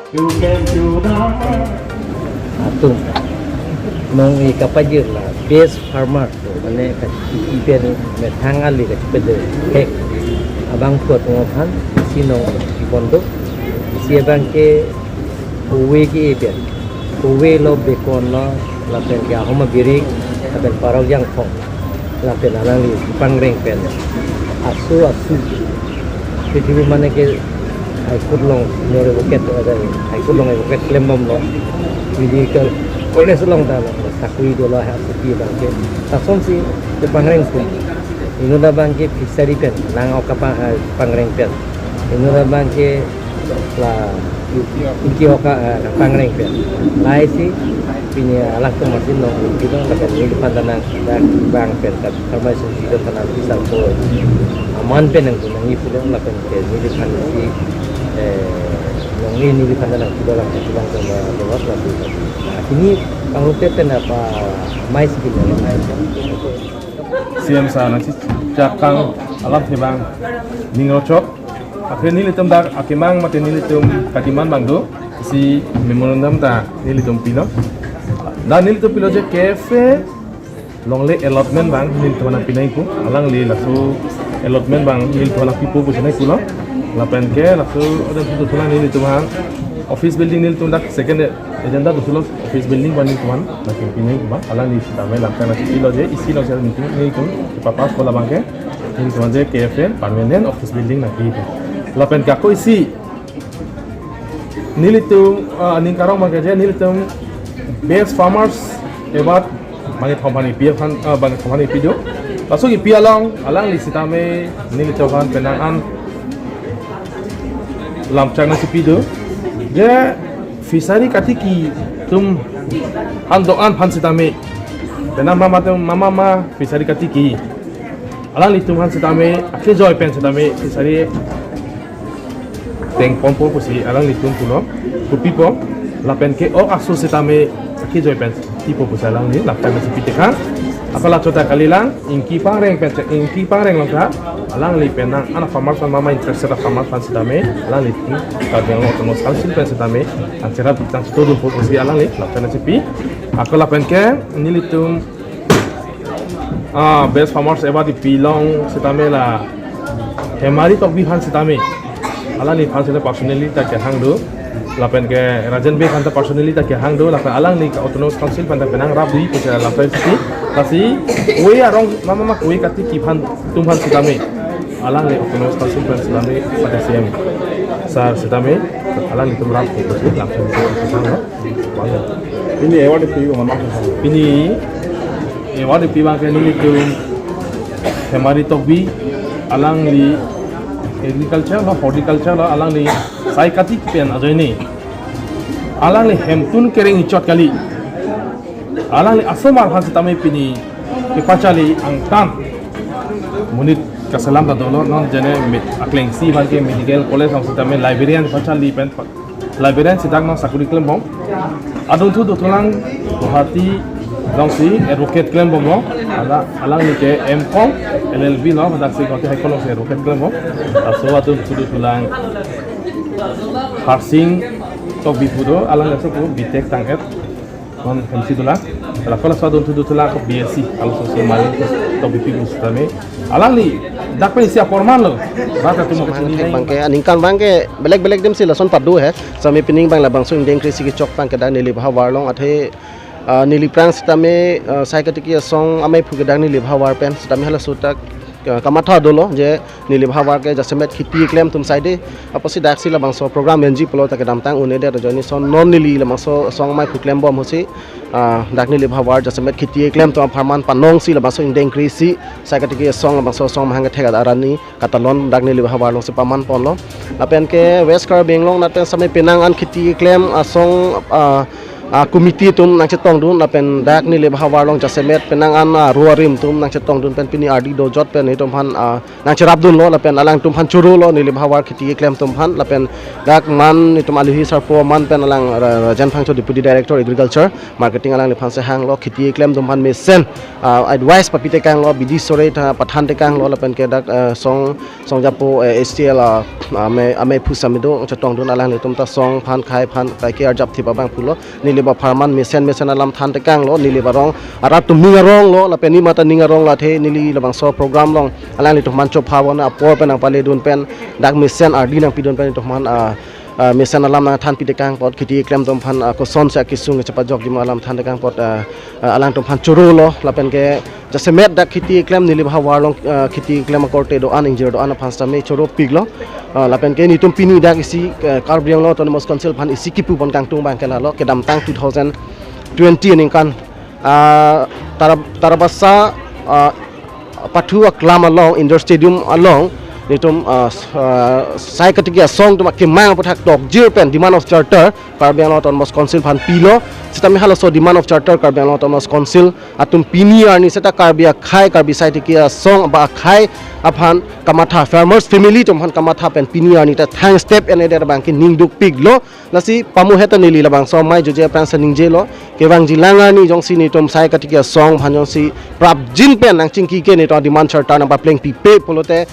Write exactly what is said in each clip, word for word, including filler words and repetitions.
Atum nong-e kapajir la best farmer, mane kachipi pen methang ali kachipi de hek abang puat ngophan si nong-e chipondo. Si abang ke kove ke-e pen, kove lo, bekon lo, lapen ke ahoma birik, lapen parok jangphong, lapen alangli pangreng pen aso asu prithibi mane ke High Court along senior advocate ada, High Court along advocate klembomlo, medical college along ta along sakri dolo ha suti abang ke. Lasonsi kepangreng pen, inut abang ke fishery pen lang ok kapang, eh, pangreng pen, inut abang ke la ingki ok, eh, pangreng pen. Lahai si pini alangtum amatsi nong-e pidun, lapen neliphan ta nang dak bang pen kat thermai sung pidun, thanan pisar po aman pen nang nang-e pidun, lapen ke neliphan si, eh, nong-e neliphan ta nang pidun, lapen pidun ke la lewat la pidun. Nah, kini pangrup pen apa mai si pidun. C M sir nangchechak kang alamthe abang ning rochok. Akhir nelitum dak akemang mate nelitum kademand abang do, si memorandum ta nelitum pilo. Dak nelitum pilo je cafe longle allotment abang nelitum aphan nangpi nangji pu, alangli laso allotment abang nelitum aphan nangpipo pusi nangpulo. Lapen ke laso adon sudo thulang nelitum aphan office building nelitum dak second agenda do thulo, office building abang nelitum aphan nangpi nangji pu abang alangli sitame lamthe nangchepilo je isi along sel meeting nelitum kepapass po labang ke, nelitum aphan je cafe permanent office building nangpi pu. Lapen ke ako isi nelitum, ah, aning karong abang ke je nelitum Best Farmers Award bangkethom aphan kipi aphan, ah, bangkethom aphan kipi do. Laso kipi along alangli sitame nelitum aphan penang an lamchak nangchepi do. Je fishery katiki atum aphan do-an aphan sitame, penang mama atum mama ma fishery katiki alanglitum aphan sitame akejoi pen sitame fishery tengponpo pusi alanglitum pulo, pupipo. Lapen ke ok aso sitame akejoi pen tipo pusi alangli lamchak nangchepi tekang. Apala chota kalilang, ingki pangreng pen, ingki pangreng along ta alangli penang an farmers aphan, mama interested farmers aphan sitame alanglitum Karbi Anglong Autonomous Council pen sitame nangcherap nangchedodunpo pusi alangli lamchak nangchepi. Ako lapen ke nelitum, ah, Best Farmers Award kipi along sitame la Hemari Tokbi aphan sitame, alangliphan sitame personally ta kehang do. Lapen ke Rajen Bey aphan ta personally ta kehang do. Lapen alangli ke Autonomous Council aphan ta penang rap do pusi lamchak nangchepi. Lasi kove arong mama ma kove katiki aphan atum aphan sitame alangli Autonomous Council aphan sitame mate C M sir sitame alanglitum rap do pusi lamchak nangchepi. Pini award kipi abang ma? Pini award kipi abang ke nelitum Hemari Tokbi, alangli agriculture lo, horticulture lo, alangli sai katiki pen ajoine alangli hemtun kereng ichot kali. Alangli asomar aphan sitame pini kepacharli angtan monit kaselam ta dolo, non jene med-, akleng isi abang ke medical college along sitame librarian pacharli pen pa-, librarian si dak non sakuri klembom. Adon thu dothulang Guwahati alongsi advocate klembomlo. Ala, alangli ke M.Com, L L B lo, dak si Guwahati High Court alongsi advocate klembom. Laso adon thu dothulang Harsing Tokbi pu do, alang laso pu B.Tech tang-et. Non hemsi dolang. Lapen laso adon thu dothulang ako B.Sc, alo sose Hemari Tokbi pu sitame. Alangli dak pen isi aporman lo. Rat atum kachini nang. Abang ke aningkan abang ke belek belek adim si lason padu he. Sitame pining abang labangso ingdeng kre-isi kechok abang ke dak Nilip Havar along athe, ah, neli aphrang sitame, ah, sai katiki asong amei aphu ke dak Nilip Havar pen sitame halaso atak, ah, kamatha dolo je Nilip Havar ke jasemet kheti keklem atum sai de. Apotsi daksi labangso program enji pulo ta kedamtang un-edet ajoine lason non neli labangso asong amei aphu klembom ahutsi, ah, dak Nilip Havar jasemet kheti keklem atum apharman panongsi labangso ingdeng kre-isi sai katiki asong labangso asong amahang kethek arat arni katalon dak Nilip Havar alongsi paman ponlo. Lapen ke West Karbi Anglong anat pen sitame penang an kheti keklem asong, ah, a committee atum nangchetongdun lapen dak Nilip ahavar along jasemet penang an, a, ro arim atum nangchetongdun pen pini ardi dojot pen itum aphan, a, nangcherapdunlo lapen alangtum aphan chorolo Nilip ahavar kheti keklem atum aphan lapen dak man itum aluhi sarpo man pen alang Ra-, Rajen Phangcho Deputy Director Agriculture Marketing alangliphan si hanglo kheti keklem atum aphan mesen, a, advice papitekanglo bidi sore ta pathantekanglo lapen ke dak, a, song songjapo, eh, H T L, ah, ame, ame phu samido chetongdun alanglitum ta song aphan khai aphan kaike arjap thip abang pulo. Nilip apharman mesen mesen alam thantekanglo, Nilip arong arat atum ning aronglo lapen neli mate ning aronglo athe neli labangso program along alanglitum aphan chopha bon apor pen nangpaledun pen dak mesen ardi nangpidun pen itum aphan, ah, ah, mesen alam nangthanpitekang apot kheti keklem atum aphan, ah, kosonsi akesung kachepajokji ma alam thantekang apot, ah, ah, alangtum aphan chorolo lapen ke jasemet dak kheti keklem Nilip ahavar along, ah, kheti keklem akorte do-an ingjir do-an aphan sitame choropiklo. Ah, lapen ke nelitum pini dak isi, ah, Karbi Anglong Autonomous Council aphan isi kipu pon kangtung abang ke lalo kedamtang two thousand twenty aningkan, ah, Tara-, Tarabasa, ah, pathu aklam along, indoor stadium along, nelitum, ah, s-, ah, sai katiki asong atum akemang aputhak tokjir pen demand of charter Karbi Anglong Autonomous Council aphan pilo. Sitame halaso demand of charter Karbi Anglong Autonomous Council atum pini arni seta Karbi akhai, Karbi sai tiki asong ba akhai aphan kamatha, farmers family atum aphan kamatha pen pini arni ta thang step en eder abang ke ning dukpiklo. Lasi pamu heta neli labangso amei joje aphrangsi ningjelo. Kevangji lang arni jongsi nelitum sai katiki asong aphan jongsi prapjin pen nangchingki ke nelitum demand charter nangpaplengpipe pulote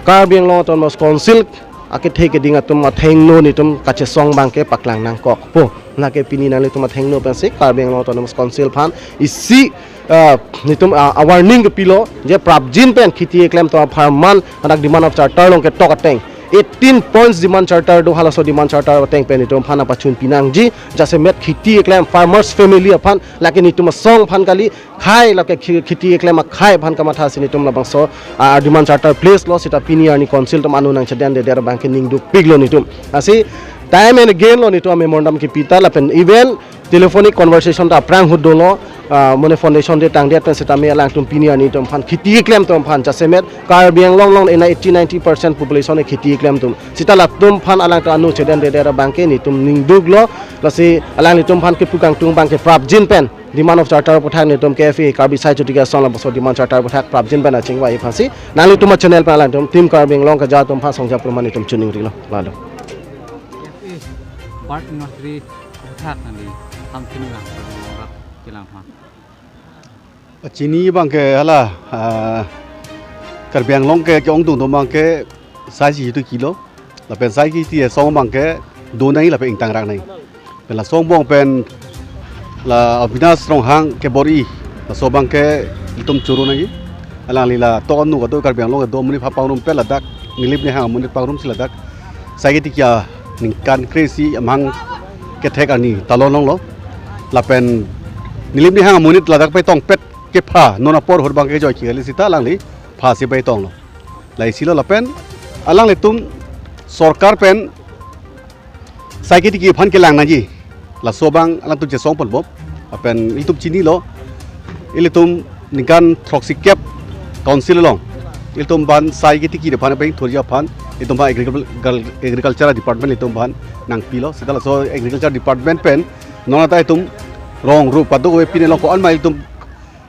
Karbi Anglong Autonomous Council akethe keding atum athengno nelitum kachesong abang ke paklang nangkokpo. Lake pini nanglitum athengno pensi Karbi Anglong Autonomous Council aphan isi, ah, nelitum, ah, awarning kepilo je prapjin pen kheti keklem atum apharman adak demand of charter along ketok ateng eighteen points demand charter do, halaso demand charter ateng pen itum aphan nangpachun pinangji, jasemet kheti keklem farmers family aphan, lake nelitum asong aphan kali, khai lake khi-, kheti keklem akhai aphan kamathasi nelitum labangso, ah, demand charter placelo, seta pini arni council atum anu nangchedendeder abang ke ning dukpiklo nelitum. Lasi time and again lo nelitum amemorandum kepita lapen even telephonic conversation ta aphrang ahut dolo, ah, mane foundation day tangdet pen sitame alangtum pini arni itum aphan kheti keklem atum aphan jasemet Karbi Anglong along ena eighty ninety percent population e kheti keklem atum. Seta latum aphan alangtum anu chedendeder abang ke nelitum ning duklo. Lasi alanglitum aphan kipu kangtung abang ke prapjin pen demand of charter aputhak nelitum K F A Karbi Sai Chotiki Asong labangso demand charter aputhak prapjin pen achingvai aphansi nanglitum achannel pen alangtum Team Karbi Anglong Kaja atum aphan songja pruman nelitum chiningrilo. Lalo. Part nursery aputhak nangli ham chini lang, rat kelang aphan. Chini abang ke hala, ah, Karbi Anglong ke ke-ongdung atum abang ke sai si itu kilo. Lapen sai kheti asong abang ke do nangji lapen ingtang rak nangji. Pen laso angbong pen la Avinash Ronghang kebor-i, laso abang ke itum choro nangji. Alangli la to anu kado Karbi Anglong kado amonit aphan pangrum pen ladak Nilip Nihang amonit pangrumsi ladak sai kheti ke-ong aningkan kre-isi amahang kethek arni ta longlonglo. Lapen Nilip Nihang amonit ladak pai tongpet kepha non apor ahut abang ke joike kali seta alangli phasi pai tonglo. La isi lo lapen alanglitum sorkar pen sai kheti ke aphan kelang nangji. Laso abang alangtum chesong ponbom. Lapen ilitum chinilo. Ilitum ningkan throksi kep council along ilitum aphan sai kheti ke aphan pen thurji aphan ilitum aphan agriculture, agriculture department ilitum aphan nangpilo. Seta laso agriculture department pen non ata itum rong rup kadokave pine along ko-an ma ilitum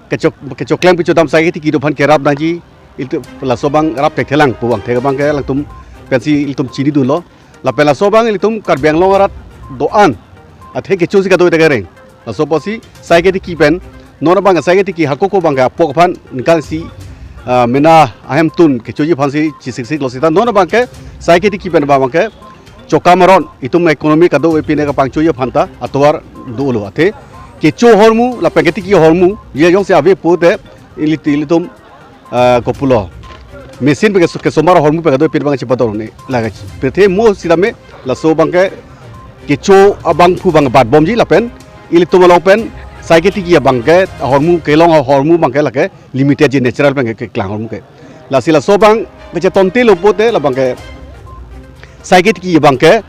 kecho, kechoklem kechodam sai kheti ke aphan kerap nangji. Ilitum laso abang rap thekthelang pu abang thek abang ke alangtum pensi ilitum chinidunlo. Lapen laso abang ilitum Karbi Anglong arat do-an athe kechosi kado ita kereng. Laso apotsi sai kheti ke pen non abang sai kheti ke hako ko abang ke apok aphan ningkan isi, ah, mena ahemtun kechoji aphansi chisiksik lo seta non abang ke sai kheti ke pen abang ke chokam aron itum economy kado pine kapangchoji aphan ta atovar dolo athe kecho ahormu lapen kheti ke ahormu ye jongsi ave pute ili, ilitum, ah, kopulo machine pen keso-, kesomar ahormu pen kado pine abang chipador ne lagachi. Pirthe mo sitame laso abang ke kecho abangphu abang batbomji lapen ilitum along pen sai kheti ke abang ke ahormu kelong ahormu abang ke lake limited ji natural pen ke, keklang ahormu ke. Lasi laso abang kechetontelo pute la abang ke sai kheti ke abang ke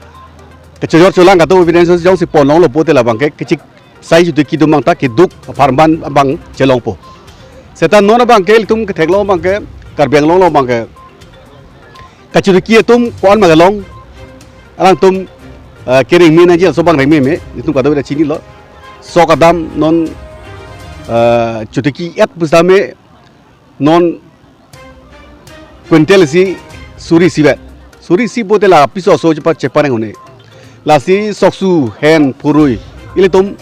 kechojor cholang kado evidence jongsi ponlonglo pute la abang ke kechik sai juti keduk abang ta keduk apharman abang chelongpo. Seta non abang ke ilitum ketheklong abang ke Karbi Anglong along abang ke kachoriki atum ko-an ma kelong alangtum, eh, kerengme nangji laso abang rengme me itum kado ita chinilo. sok adam non, eh, chotiki et pusitame non quintal isi suri isi vet. Suri isi pote la piso aso chepa chepaneng hone. Lasi soksu hen phurui ilitum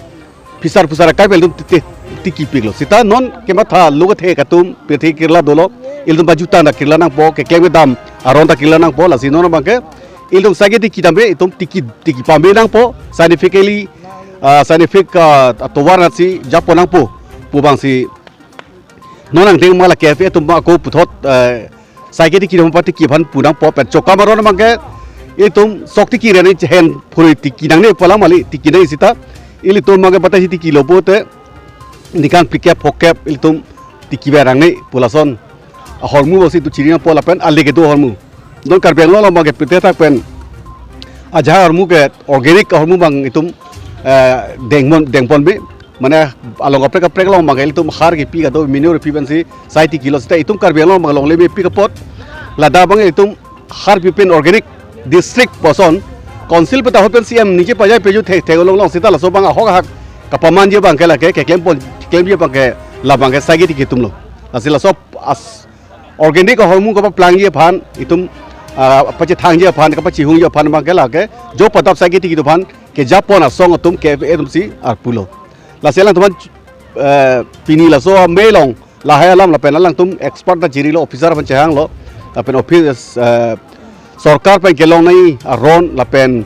phisar phusar akai pen ilitum te- te- tiki piklo. Seta non kematha lo kethe atum pirthe kirla dolo. Ilitum baju tang ta kirla nangpo, keklem kedam aron ta kirla nangpo. Lasi non abangke ilitum saike tiki tame itum tiki tiki pame nangpo. Scientifically, ah, scientific, ah, atovar natsi japo nangpo pu abangsi non angdeng ma la K F A atum ako puthot, eh, saike tiki dam pa tiki aphan pu nangpo pen chokam aron abangke itum sok tiki rene chehen phurui tiki nangne pu alam kali, tiki nang seta ilitum abangke batai si tikilo pote nikang phlikep phokep ilitum tiki ba nangne pu lason ahormu abangsi tu chiri nangpo lapen ale kedo ahormu. Non Karbi Anglong along abangke pirthe athak pen ajahak ahormu ke organic ahormu abang itum, eh, dengpon dengpon be. Mane along kaprek kaprek along abangke ilitum har kepi kado, manure kepi pensi sai tikilo, seta itum Karbi Anglong abang longle mepik apot ladak abang itum har kepi pen organic district puson council pen ta ahut pen C M ningje pajai peju thek thek along along seta laso abang ahok ahak kapamanji abangke lake keklempo, keklemji abangke labangke saike tiki atumlo. Lasi laso as organic ahormu kapaplangji aphan itum, ah, pachethangji aphan, kapachihungji aphan abangke lake jo padap saike tiki atum aphan kejapon asong atum K F A atumsi arpulo. Lasi alangtum aphan, eh, pini laso amei along lahai alam lapen alangtum expert ta chirilo, officer aphan chehanglo lapen office, eh, sorkar pen kelong nai aron lapen,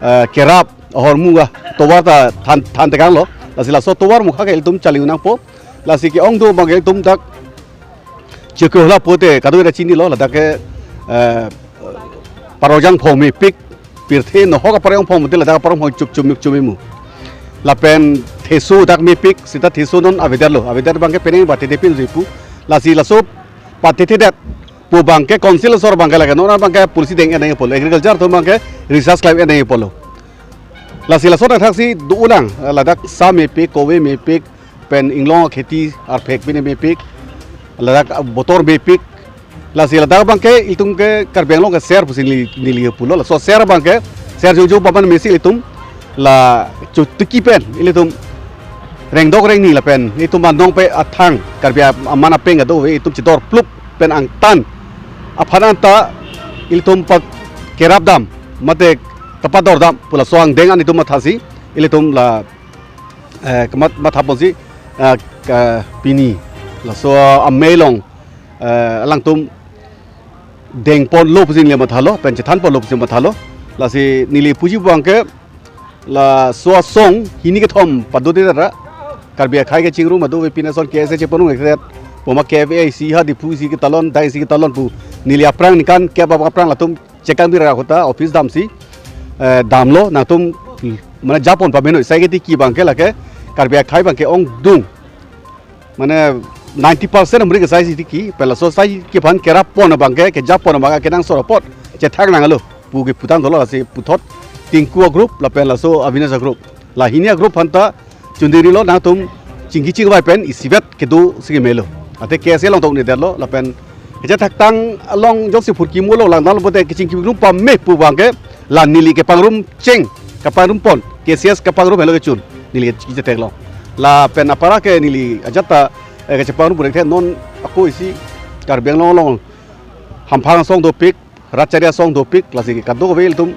eh, kerap ahormu atovar ta than than tekanglo. Lasi laso atovar mukha ke ilitum chali nangpo. Lasi ke-ong do abangke ilitum dak cheke hola pote kado ta chinilo ladak ke, eh, parojang phong mepik, pirthe nohok aparojang phong mate ladak aparojang phong chup chup mik chup memu. Lapen theso dak mepik, seta theso non avedetlo, avedet abangke penang ba tete pin jipu. Lasi laso patetedet pu abangke council asor abangke lake non abangke policy deng enai apotlo, agriculture atum abangke research klem enai apotlo. Lasi laso thakthaksi do-olang, ladak sa mepik, kove mepik, pen inglong kheti arphek pine mepik, ladak botor mepik. Lasi ladak abangke ilitum ke Karbi Anglong ke ser pusi neli neli pulo. Laso ser abangke ser jojo paman mesi ilitum la chotiki pen ilitum rengdok rengni lapen ilitum anong pe athang Karbi aman apeng kadokave ilitum chedor plup pen angtan aphan anta ilitum pa kerap dam mate kapador dam pu laso angdeng an itum mathasi ilitum la, eh, kamat mathaponsi, eh, ka pini laso amei along, eh, alangtum dengponlo pusi neli mathalo, pen chethanponlo pusi mathalo. Lasi neli puji abangke laso asong hini kethom padodetara Karbi akhei kachingrum adu pine ason K S A chepanung ekset poma K F A isi ha Diphu isi ketalon, dai isi ketalon pu neli aphrang ningkan kep aphrang latum chekang bira kota office damsi, eh, damlo nangtum mane japon pamenoi saike tiki abangke lake Karbi akhei abangke ongdung mane ninety percent amri ke saike tiki pen laso saike aphan kerappon abangke kejapon abangke kenangsot apot chethang nanglo pu keputang dolo lasi puthot Tinku agroup lapen laso Avinash agroup la hini agroup aphanta chundirilo nangtum chingki chingvai pen isivet kedo si kemelo. Ate K S A along toknedetlo lapen kachethaktang along jongsi phurkimolo langdamlo pote kachingki krum pame pu abangke la neli kepangrum cheng kapangrumpon K C S kapangrum helo kechun neli kachingki chetheklong. Lapen apara ke neli ajat ta, eh, kachepangrum purek the non ako isi Karbi Anglong along hamphang asong dopik, ratchari asong dopik, lasi kadokave ilitum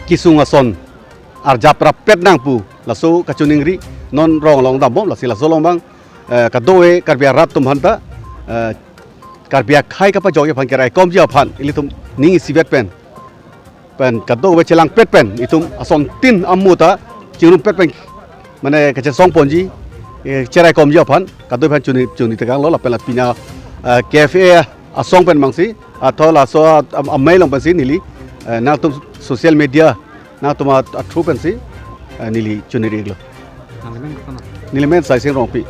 kesung ason arjap rappet nang pu laso kachiningri non rong along dambom, lasi laso along abang, eh, kadokave Karbi arat atum aphanta, eh, Karbi akhei kapajokji aphan keraikomji aphan ilitum ning isivet pen pen kadokave chelangpet pen itum asontin amuta chingrumpet pen mane kachesongponji, eh, cheraikomji aphan kadokave aphan chuni chuni tekanglo lapen la pina, eh, K F A asong pen mangsi athol laso am- amei along pensi neli, eh, nangtum social media nangtum a- a through pensi, eh, neli chunirilo. Nangli men kono? Neli men Saising Rongpi.